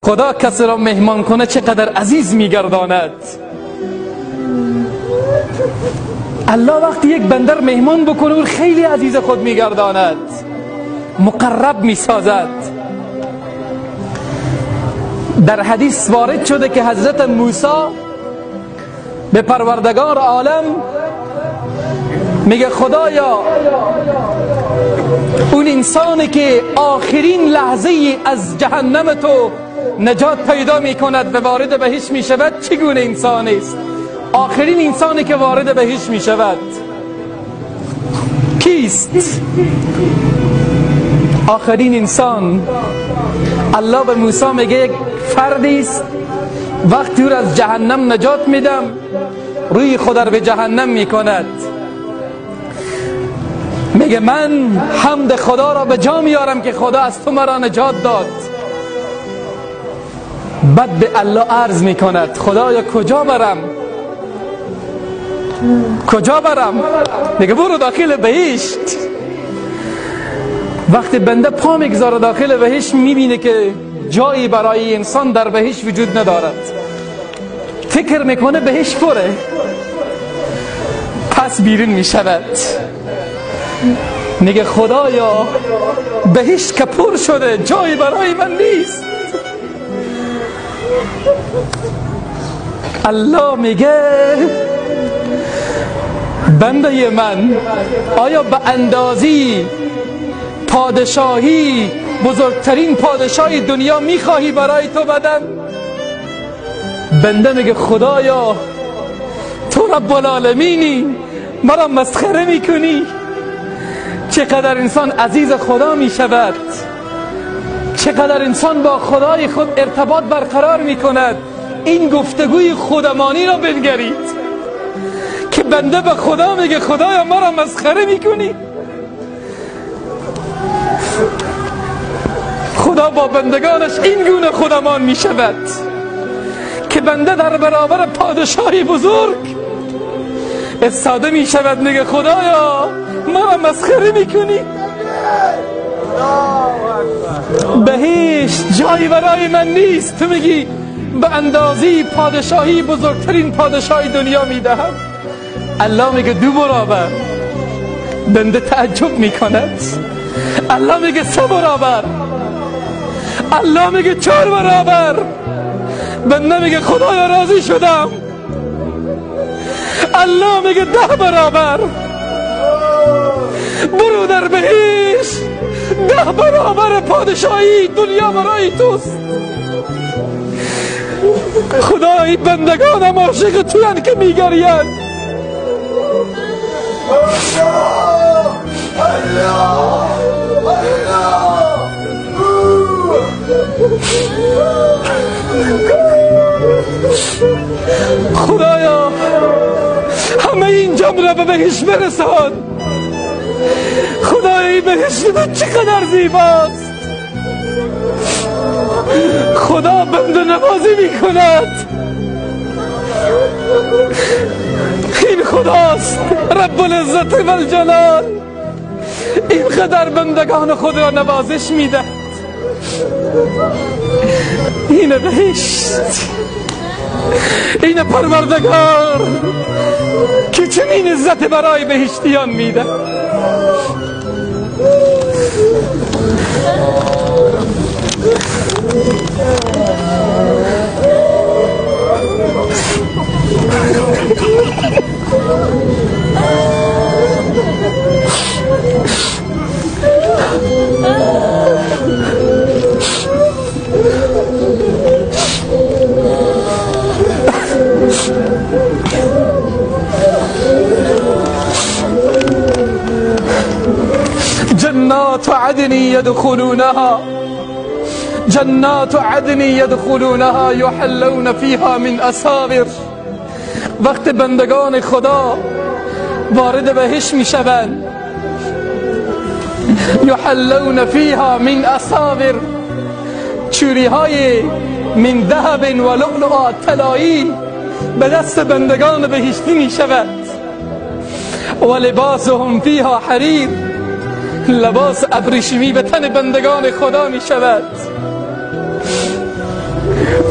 خدا کسی را مهمان کنه چقدر عزیز میگرداند. الله وقتی یک بندر مهمان بکنه او خیلی عزیز خود میگرداند، مقرب میسازد. در حدیث وارد شده که حضرت موسی به پروردگار عالم میگه خدایا اون انسانی که آخرین لحظه از جهنم تو نجات پیدا میکند و وارد بهشت میشود چگونه انسانی است؟ آخرین انسانی که وارد بهشت میشود کیست؟ آخرین انسان. الله به موسی میگه یک فردی است، وقتی او را از جهنم نجات میدم روی خود را به جهنم میکند. میگه من حمد خدا را به جا میارم که خدا از تو مرا نجات داد. بعد به الله عرض میکند خدایا کجا برم؟ کجا برم؟ میگه برو داخل بهشت. وقتی بنده پا میگذاره داخل بهشت میبینه که جایی برای انسان در بهشت وجود ندارد. فکر میکنه بهشت پره، پس بیرون میشود. میگه خدایا بهشت که پر شده، جایی برای من نیست. الله میگه بنده من آیا به اندازی پادشاهی بزرگترین پادشاهی دنیا میخواهی برای تو بدم؟ بنده میگه خدایا تو رب العالمینی، مرا مسخره میکنی. چقدر انسان عزیز خدا میشود، چقدر انسان با خدای خود ارتباط برقرار میکند. این گفتگوی خودمانی را بنگرید که بنده به خدا میگه خدایا مرا مسخره میکنی. خدا با بندگانش این گونه خودمان میشود که بنده در برابر پادشاهی بزرگ استاده میشود، میگه خدایا مرا مسخره میکنی، بهشت جایی برای من نیست، تو میگی به اندازی پادشاهی بزرگترین پادشاهی دنیا میدهم. الله میگه 2 برابر. بنده تعجب میکند. الله میگه 3 برابر. الله میگه 4 برابر. بنده میگه خدایا راضی شدم. الله میگه 10 برابر. برو در بهشت، 10 برابر پادشاهی دنیا برای توست. خدای بندگانم عاشق تویند که میگریند. الله الله خدایا همه این جمع را به بهشت برسان. خدایا این بهشت تو چقدر زیباست. خدا بنده نوازی میکند. این خداست رب العزت و الجلال، اینقدر بندگان خود را نوازش میدهد. این بهشت، این پروردگار که چنین عزت برای بهشتیان میده. جنات عدن يدخلونها، جنات عدن يدخلونها يحلون فيها من اساور. وقت بندگان خدا وارد بهشت میشوند، یحلون فیها من اساور، چوری های من ذهب و لؤلؤ طلایی به دست بندگان بهشتی میشود. و لباسهم فیها حریر، لباس ابریشمی به تن بندگان خدا می شود.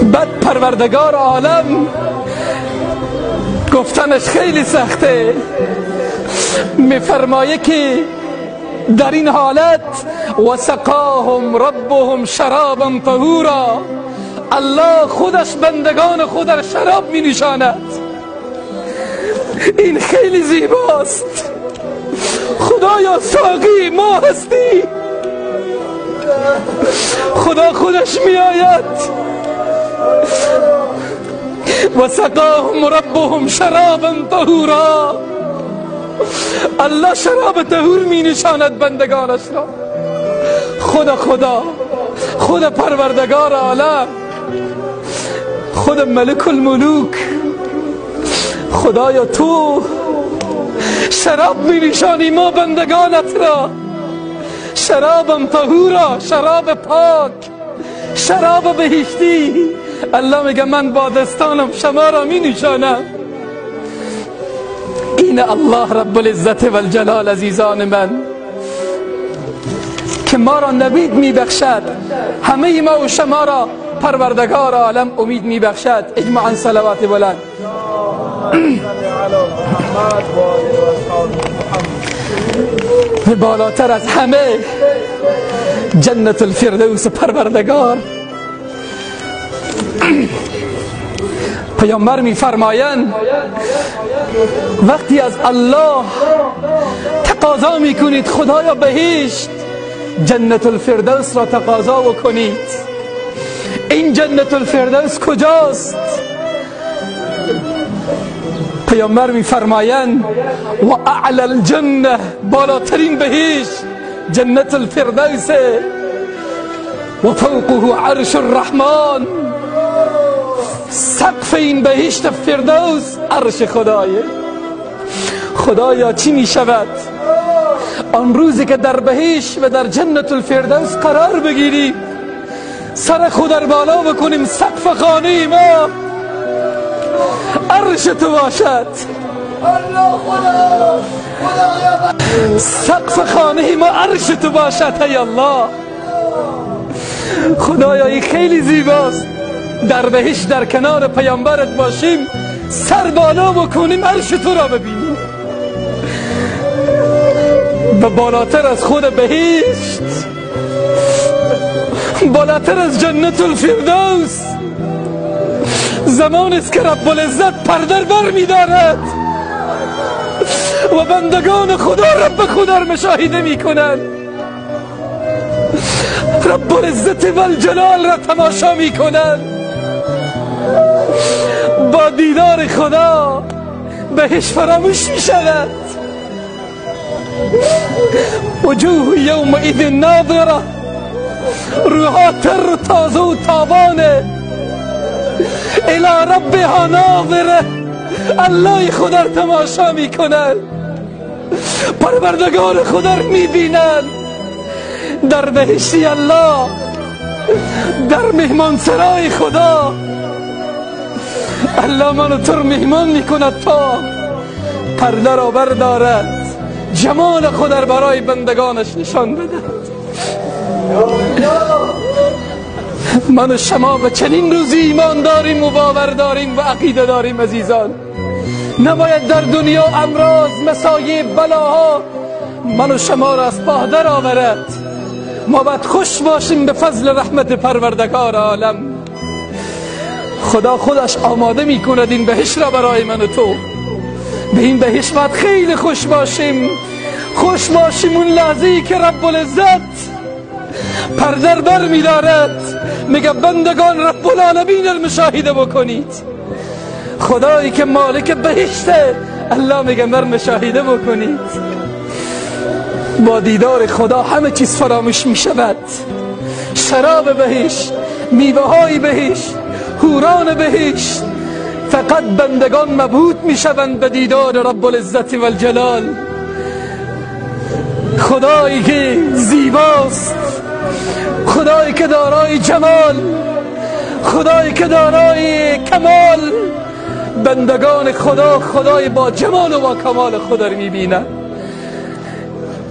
بعد پروردگار عالم گفتنش خیلی سخته، میفرمایه که در این حالت و سقاهم ربهم شرابا طهورا، الله خودش بندگان خود را شراب می نشاند. این خیلی زیباست. خدایا ساقی ما هستی. خدا خودش می آید. و سقاهم ربهم شرابا طهورا، الله شراب طهور می نشاند بندگانش را. خدا خدا، خود پروردگار عالم، خود ملک الملوک، خدایا تو شراب می نشانی ما بندگانت را، شرابم طهورا، شراب پاک، شراب بهشتی. الله میگه من با دستانم شما را می نشانم. این الله رب العزت و الجلال عزیزان من که ما را نوید می بخشد، همه ما و شما را پروردگار عالم امید می بخشد. اجماعا صلوات بلند. بالاتر از همه جنت الفردوس پروردگار. پیامبر میفرمایند وقتی از الله تقاضا میکنید خدایا بهشت، جنت الفردوس را تقاضا بکنید. این جنت الفردوس کجاست؟ پیامبر میفرمایند و اعلی الجنه، بالاترین بهشت جنت الفردوس، و فوقه عرش الرحمن، سقف این بهشت فردوس عرش خدایه. خدایا چی می شود آن روزی که در بهشت و در جنت الفردوس قرار بگیریم، سر خود در بالا بکنیم، سقف خانه ما عرش تو باشد، سقف خانه ما عرش تو باشد. ای الله، خدایا این خیلی زیباست. در بهشت در کنار پیامبرت باشیم، سر بالا بکنیم، عرش تو را ببینیم. و بالاتر از خود بهشت، بالاتر از جنت الفردوس، زمان است که رب العزت پرده بر می‌دارد و بندگان خدا رب خدا را مشاهده می‌کنند، رب العزت و الجلال را تماشا می‌کنند. با دیدار خدا بهش فراموش می‌شود. وجوه یومئذ ناظره، روحها تر و تازه و تابانه، الی ربها ناظره، الله خدا را تماشا میکنن، پروردگار خدا را میبینن. در بهشتی الله، در مهمانسرای خدا، الله منو تو رو مهمان میکند تا پرده را بردارد، جمال خدا را برای بندگانش نشان بدهد. من و شما به چنین روزی ایمان داریم و باور داریم و عقیده داریم. عزیزان، نباید در دنیا امراض، مصایب، بلاها من و شما را از پا در آورد. ما باید خوش باشیم به فضل رحمت پروردگار عالم. خدا خودش آماده می کند این بهشت را برای من و تو. به این بهشت باید خیلی خوش باشیم، خوش باشیم اون لحظه ای که رب العزت پرده بر می دارد، میگه بندگان رب العالمین را مشاهده بکنید. خدایی که مالک بهشته، الله میگه بر مشاهده بکنید. با دیدار خدا همه چیز فراموش می شود. شراب بهشت، میوه های بهشت، حوران بهشت، فقط بندگان مبهوت می شوند به دیدار رب العزت و الجلال. خدایی که زیباست، خدایی که دارای جمال، خدایی که دارای کمال، بندگان خدا خدای با جمال و با کمال خدا رو میبینن،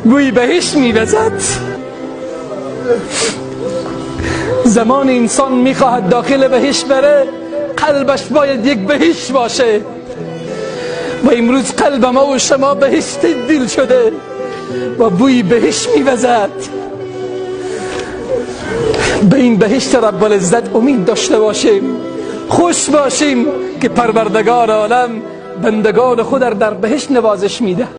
بوی بهشت میوزد. زمان انسان میخواهد داخل بهشت بره، قلبش باید یک بهشت باشه. و امروز قلب ما و شما بهشت دل شده و بوی بهشت میوزد. به این بهشت رب العزت امید داشته باشیم، خوش باشیم که پروردگار عالم بندگان خود در بهشت نوازش میده.